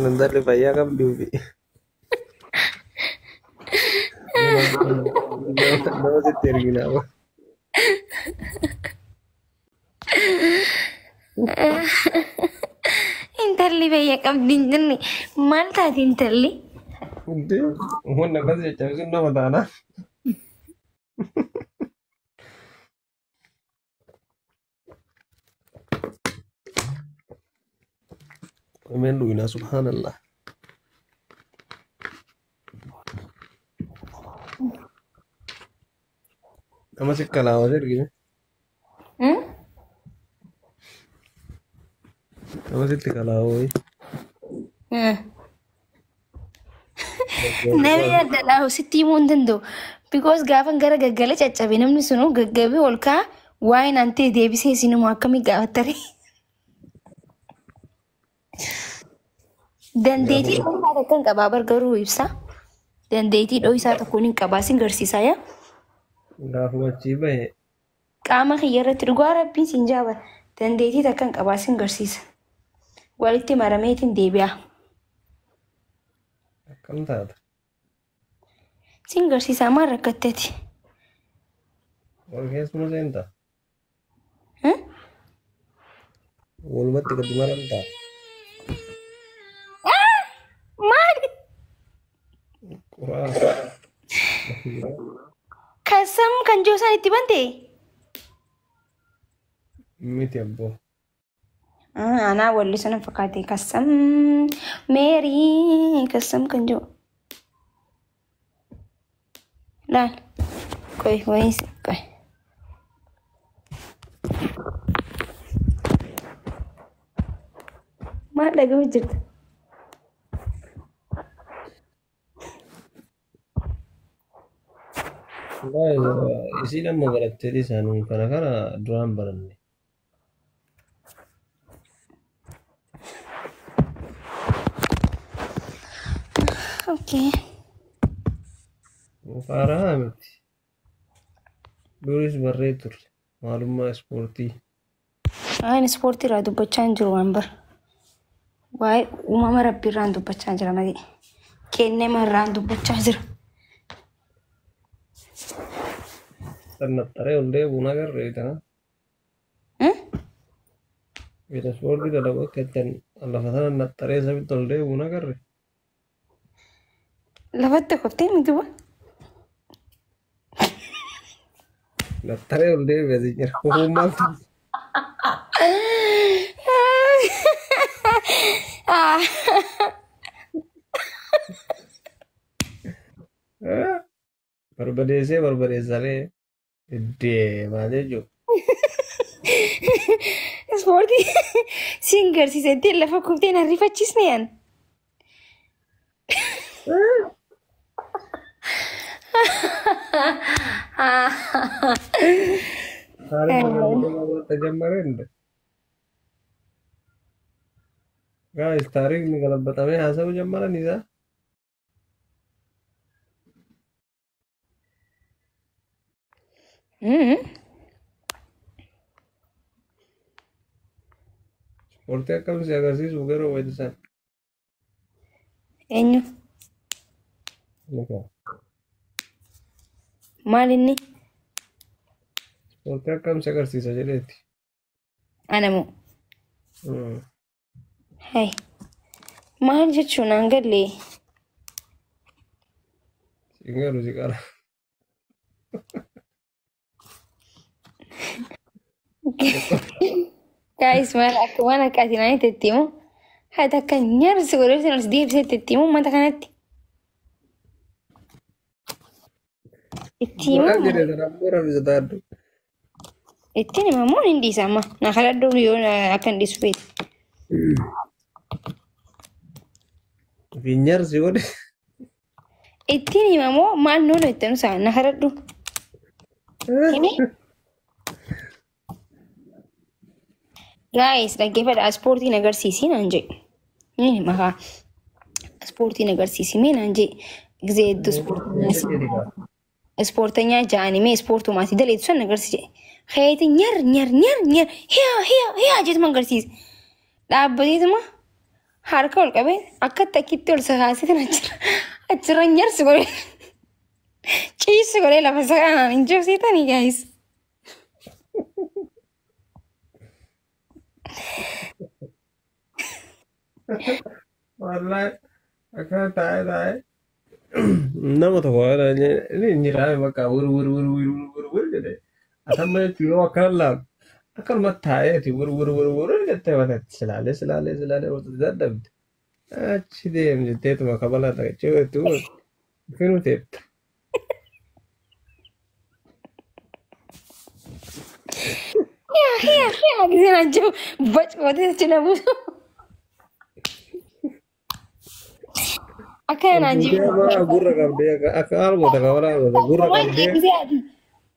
Intalli fayyaa qabduufi. Nama sitti erginaa. Intalli fayyaa qabdi hin jenne maal taati intalli? Hundi wanni akkas caccabsuun nama taana. Ameen dhuginaa subhaanallah. Nama si kalaawwate ergine. Nama sitti kalaawwee. Namni adda dhaahu sitti himuu hin danda'u. Because gaafan gara gaggala caccabe namni sunuu gaggabee ol ka'a waa'ee naan ta'e deebisee isinuma akkamii gaafattare. Dandeettii dho'isaa tokko hin qabaa bar garuu ibsa. Dandeettii dho'isaa tokko hin qabaa sin garsiisaa yaa. Gaafuma achii bahe Qaama kiyya irratti dhugaa rabbiin siin jaaba. Dandeettii takka hin qabaa sin garsiisa. Walitti marameetiin deebi'a. Akkam taata? Sin garsiisaa maal rakkatteeti? Wal keessuma seentaa? Walumatti gadi maramtaa? Maali? Quraa. Kasam kan jiru isaan itti bante? Miti abboo. Anaa walli sana fakkaate kasam meerii kasam kan jiru. Laal. Qoy wayiis qoy. Maal dhagahu jirta? Isiin amma barattee dhiisan kana kana duraan baranne. Okay. Faaraa miti. Duris barree turre. Maalummaa ispoortii. Ani ispoortii irraa dubbachaa hin jiru waan bara. Waa'ee uumama rabbii irraan dubbachaa jira malee. Kennema irraan dubbachaa jira. Xannaxxaree ol deebi'uun agarree tana. Bita ispoortii dalagu akka ittiin lafa sana naxxaree samitti ol deebi'uun agarre. Lafatti koftee miti wa. Naxxaree ol deebi'e si jira. Kufuun maaltu? Barbadeessee barbadeessaree deemaa jechuudha. Ispoortii siin garsiisetti lafa kuftee na rifachiisne yan. Taariikni ተጀመረ እንደ ጋይስ ታሪክni galabatamee haasa'uu ጀመረን isaa. Ispoortii akkam si agarsiisu garuu wayitisan. Eenyu? Maal inni? Ispoortii akkam si agarsiisa jedheeti. Ana moo? Hai. Maal jechuun aan galle? Siin galu si qara. Guys, maal akka waan akka ati naan itti himu haati akka nyaarsi godhee sin ol deebisee itti himu uummata kanatti. Itti himu Maal jedhe sana ammoo raffisa taaddu. Ittiin himamoo hin dhiisa amma. Na kadhadhu yoo akka hin dhiisu feete. Finyarsi godhe. Ittiin himamoo maal noonu itti nusa na kadhadhu. Himi? Guys, dhaggeeffadhaa ispoortiin agarsiisii naan jedhe. Ni hima kaa. Ispoortiin agarsiisi mee naan jedhe. Gizee hedduu ispoortanya ja'anii mee ispoortumaati daleetu san agarsiise. Keeti nyar nyar nyar nyar hiyaa hiyaa hiyaa jetuma agarsiise. Dhaabbateetuma Harka ol qabee akka takkitti ol sakaasitin achirra achirra nyarsi godhee ciisi godhee lafa sakaanaan hin jabsiitanii gaayis. Wallahi akkana taa'ee taa'ee nama tokko inni hin jiraame bakka wur wur wur wur wur wur jedhe. Atamma jechuun yoo akkana laalu akkanuma taa'eeti wur wur wur wur jettee mataatti silaalee silaalee silaalee wanta dadhabde. Achi deem jetteetuma kabala dhaqachee finuu teetta. Yaa yaa yaa giseen ajjabu bac gootee achi na buusu. Akkana naan Fuutee jibu. amma gurra qabdee akka maal goota kabala goota gurra Akkuma qabdee. gisee ati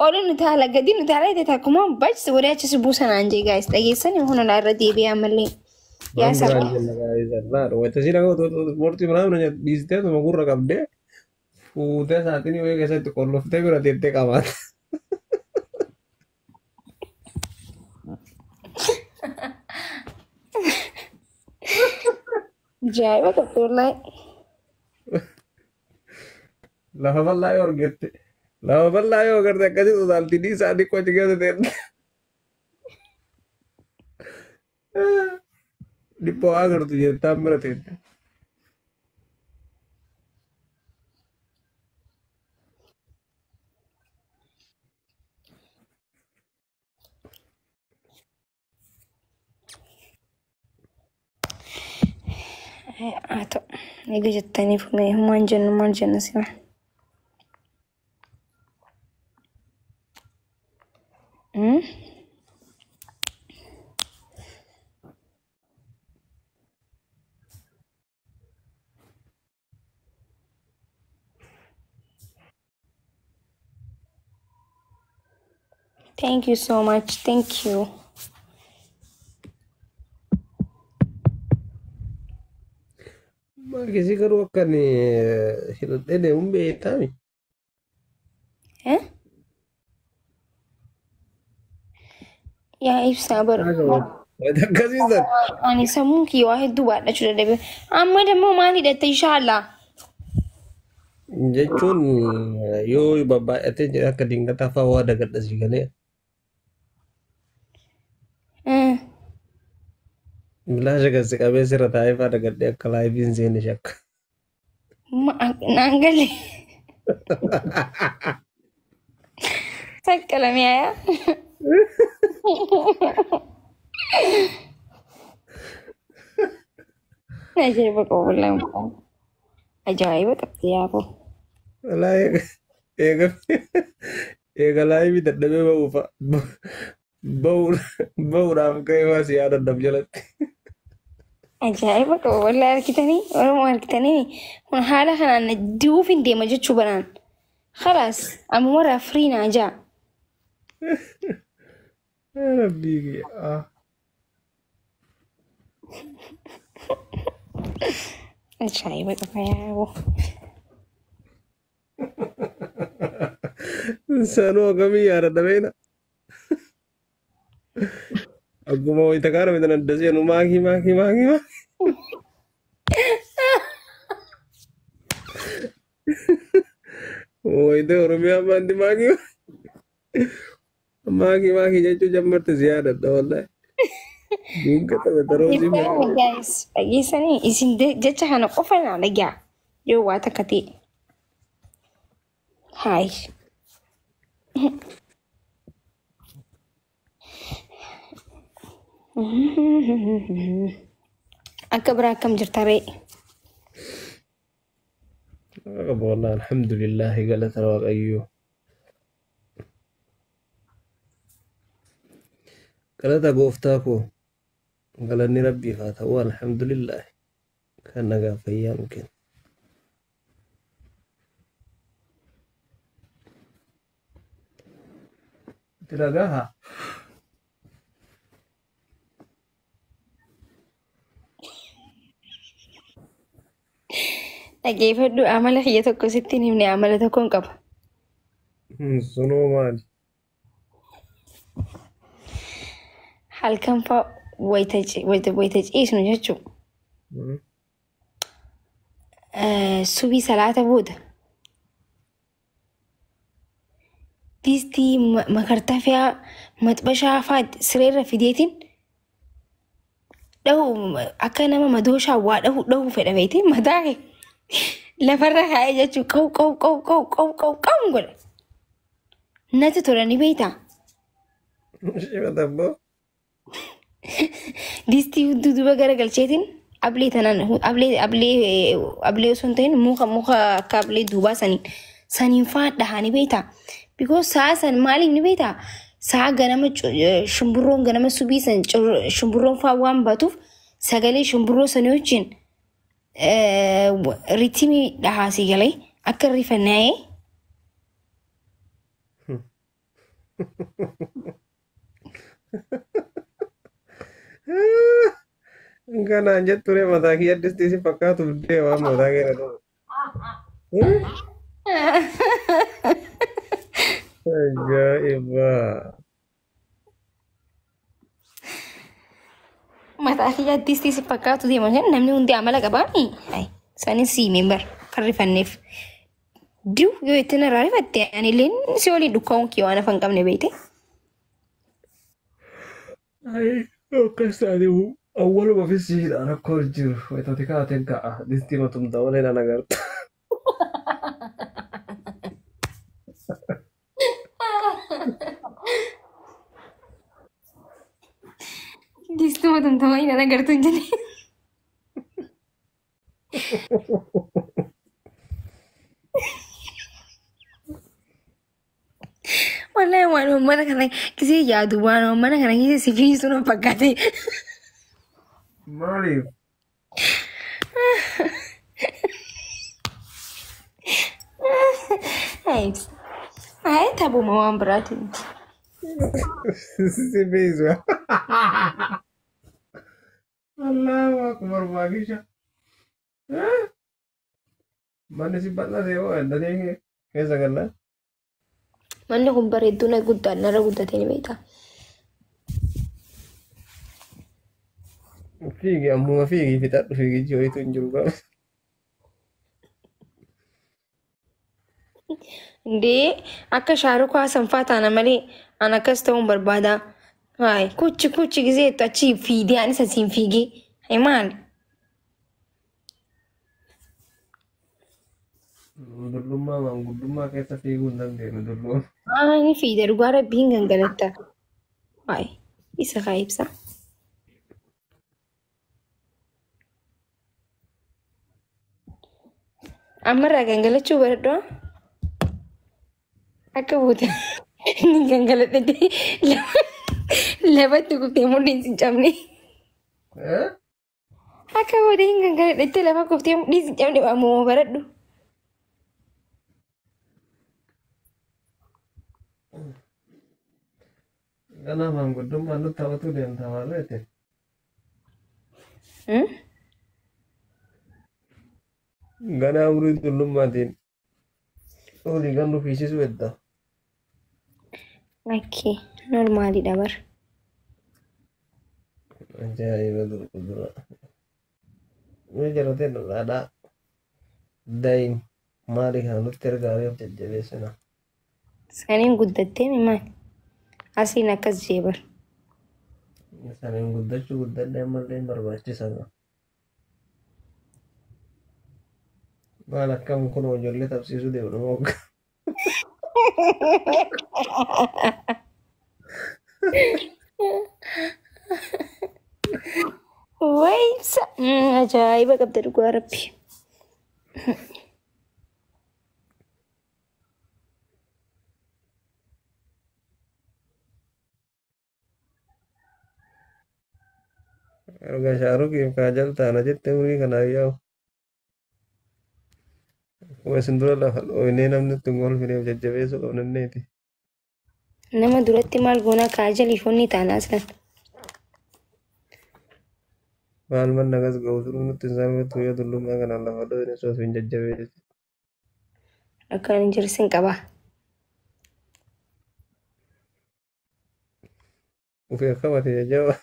olu nu taala gadi nu taala jette akkuma bac godhee achi si buusa naan jee gaayis dhageessanii huna irra deebi'ee ammallee. Yaa Waan biraan saba. jenna gaa'isa. Wanta si dhagaa ispoortii biraa dhiistee tuma gurra qabdee fuutee saaxinii wayii keessatti qolloftee bira teettee qabaata. Ajaa'iba qabdi wallaahi. Lafa bal'aa yoo argatte lafa bal'aa yoo agarte akkasii utaalti dhiisaa dhiqqoo achi keessa teette. Dhiphoo agartu jettaan bira teette. Haa ta'u eega jettaniif mee humaan jennu maal jenna sima. Thank you so much. Thank you. Maakisii garuu akka inni hidhadhee deemuun beektaami. Eh? Yaa ibsaa bara. Akkasii san. Ani sammuun kiyya waa hedduu baadhachuu dadhabe. Amma dammoo maal hidhatte inshaallah. Jechuun yoo babbaay'atee jedhe akka dingataa fa'aa waa dagadha si galee. Bilaasha gasi qabee sirra taa'ee fa'aa dagadhee akka laayifiin seene shakka. Naan galle. Saqqalame yaa. Ajaa'iba qabu wallaahi. Ajaa'iba qabdi yaaboo. Wallaahi eega eega laayifii dadhabee ba'uu fa'a ba'uudhaaf ka'ee waa si yaadadhaf jalatti. Ajaa'iba qabu wallaahi harkitanii Oromoo harkitanii kun haala kanaan duuf hin deema jechuu banaan. Khalaas amma warra firii naa jaa. Rabbii kiyya. Ajaa'iba qaba yaaboo. Sanuu akkamii yaadadha beekna. Akkuma wayita kaana mitan adda seenu maakii maakii maakii maakii. Wayita Oromiyaa maanti maakii maakii maakii jechuu jammarte si yaadadha wallahi. Dinkata betaroo si Guys, dhageessanii isin jecha kana qofa naa dhagaa yoo waa takka ta'e. Haay. Akka biraa akkam jirta ree? Qaba wallahi alhamdulillahi galata waaqayyoo. Galata gooftaa koo galanni rabbiif haa ta'u alhamdulillahi kan nagaa fayyaa nu kenna. Itti dhagahaa. Dhageeffadhu amala kiyya tokko sitti hin himne amala tokkoon qaba. Sunoo maali? Halkan fa'a wayita wayita ciisnu jechuudha. Subii salaata booda distii makartafiyaa maxbashaa faa sireerra fideetiin dhahu akka nama madooshaa waa dhahu dhahu fedha beekte mataa kee lafarra kaa'ee jechuun qaw qaw qaw qaw qaw qaw qaw godha. Natti tola ni beektaa? Shima abboo. Distii duuba garagalcheetiin ablee tanaan ablee ablee ablee osoo hin ta'in muka muka akka ablee duubaa saniin saniin faa dhahaa ni beektaa? Because sa'a san maaliif ni beektaa? Sa'a ganama shumburroon ganama subii san shumburroon faa waan baatuuf sagalee shumburroo sanii wajjin ritimii dhahaa si galee akka rifannaa'ee. Kanaan jettu ree mataa kiyya distii si fakkaatu deema mataa kee irra ta'u. Ajaa'iba! Mataa kiyya distii si fakkaatu deema jedhan namni hundi amala qabaami. Sanis siimeen bara kan rifanneef. Diu yoo ittiin irraa rifatte ani illee si waliin dukkaa'uun kiyya waan afaan qabne beekte. Akkas taate awwaluma fi siidhaan rakkoo jiru wayitaati kaateen ka'a distii matumta malee nan agarta. Distii matumta malee nan agartu hin jenne. Wallahi waan mana kana kisee yaadu waan mana kana keessa si fiisu na fakkaate. Maaliif? Ay taphuma waan biraatiin. Si fiisu. Allahu akbar baakisha. Manni si bal'ate yoo addatee keessa galla. Manni kun bareedduu na guddaan narra guddatee ni beektaa. Fiigi ammuma fiigi fixadhu fiigichi wayitu hin jiru qaba. Indee akka Shaarukh Hasan faa taana malee an akkas ta'uun barbaada. Hayi kuchi kuchi gizeettu achi fiigee anis asiin fiigee. Hayi maali? Dullummaa maanguddummaa keessa fiiguu hin dandeenyu dulluun. Ni fiigde dhugaa rabbiin gangalatta. Hayi isa kaa ibsa. Ammarraa gangalachuu baradhu. Akka buute inni gangaladhate lafatti kuftee mudhiin sin cabne. Akka buute hin gangaladhatte lafa kuftee mudhiin sin cabne ammoo baradhu. Ganaa maanguddummaan nutti taphatuu deemta maaleeti. Ganaa umurii dullummaatiin olii gan nu fiisisuu edda. Lakkee normaalidha bara. Ajaa'iba dura. Mee jalatee dhadhaadhaa daa'im maali kana nutti ergaareef jajjabeessina. Saniin guddattee maali? Asiin akkas jee bara. Saniin guddachuu guddadhee ammallee hin barbaachisan. Maal akkam kun ijoollee tapsiisuu deemu nama hoggaa. Waayibsa ajaa'iba qabda dhugaa rabbi. Erga Shaarukiif kaajal taana jette umurii kanaaf yaa'u. Akkuma isin dura lafa dhooynee namni itti hin golfineef jajjabeessuu qabnanneeti. Nama duratti maal goonaa kaajaliif onni taana aslan. Maal manna gas ga'u turuu nutti hin salphatu yoo dullummaa kanaan lafa dhooyne osoo hin jajjabeessu. Akkaan hin jirsin qabaa. Ufii akkamati jajjaba.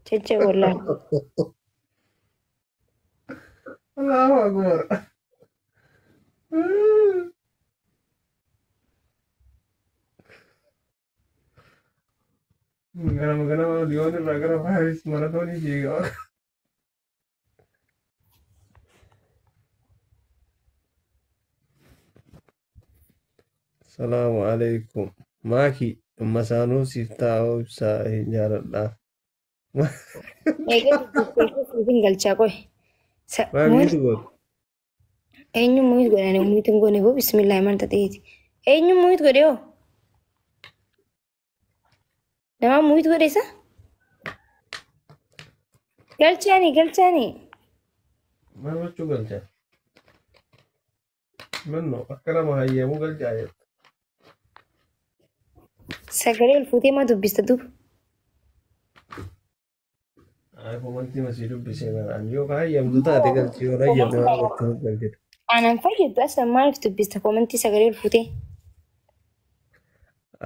Jajjaba wallaahi. Allahu Akbar. Ganama ganama Liyoon irraa gara Paaris maratoonii fiigaa. Salaamu alaikum. Maaki masaanuu siif taa'uu ibsaa hin jaaladha. Egaa dubbistee galchaa qoy. Maamiitu gootu. Eenyu muyit godhani muyit hin goone boo bismillaahi maal ta'eeti. Eenyu muyit godhe hoo? Nama muyit godhe isa? Galchaani galchaani. Maal gochuu galchaa? Mannoo akka nama hayyamuu galchaa jirta. Sagalee ol fuutee maa dubbista duuba? Ay, komantii masii dubbisee baraan yoo hayyamtu taate galchi yoo hayyamne maal gochuu galchita. Aanaan fayyaddu asla maaliif dubbista komantii sagalee ol fuutee?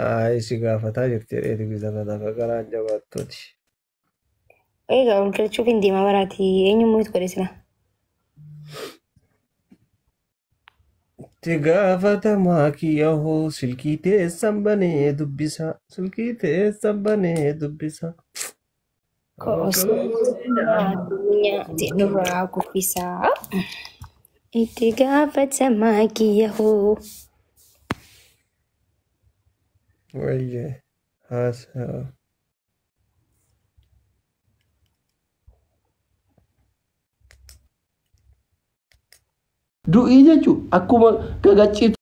Ay, si gaafataa jirti jedhee dubbisa kanaaf garaan jabaattuuti. Egaa ol galchuuf hin deemaa baraati eenyu muyit godhe sila? Itti gaafatamaa kiyya hoo silkii teessan banee dubbisa. Silkii teessan banee dubbisa. Nyaate nurraa kuffisaa. Itti gaafatamaa kiyya hoo. Wayyee haasaa. Du'ii jechuun akkuma gagacciitu.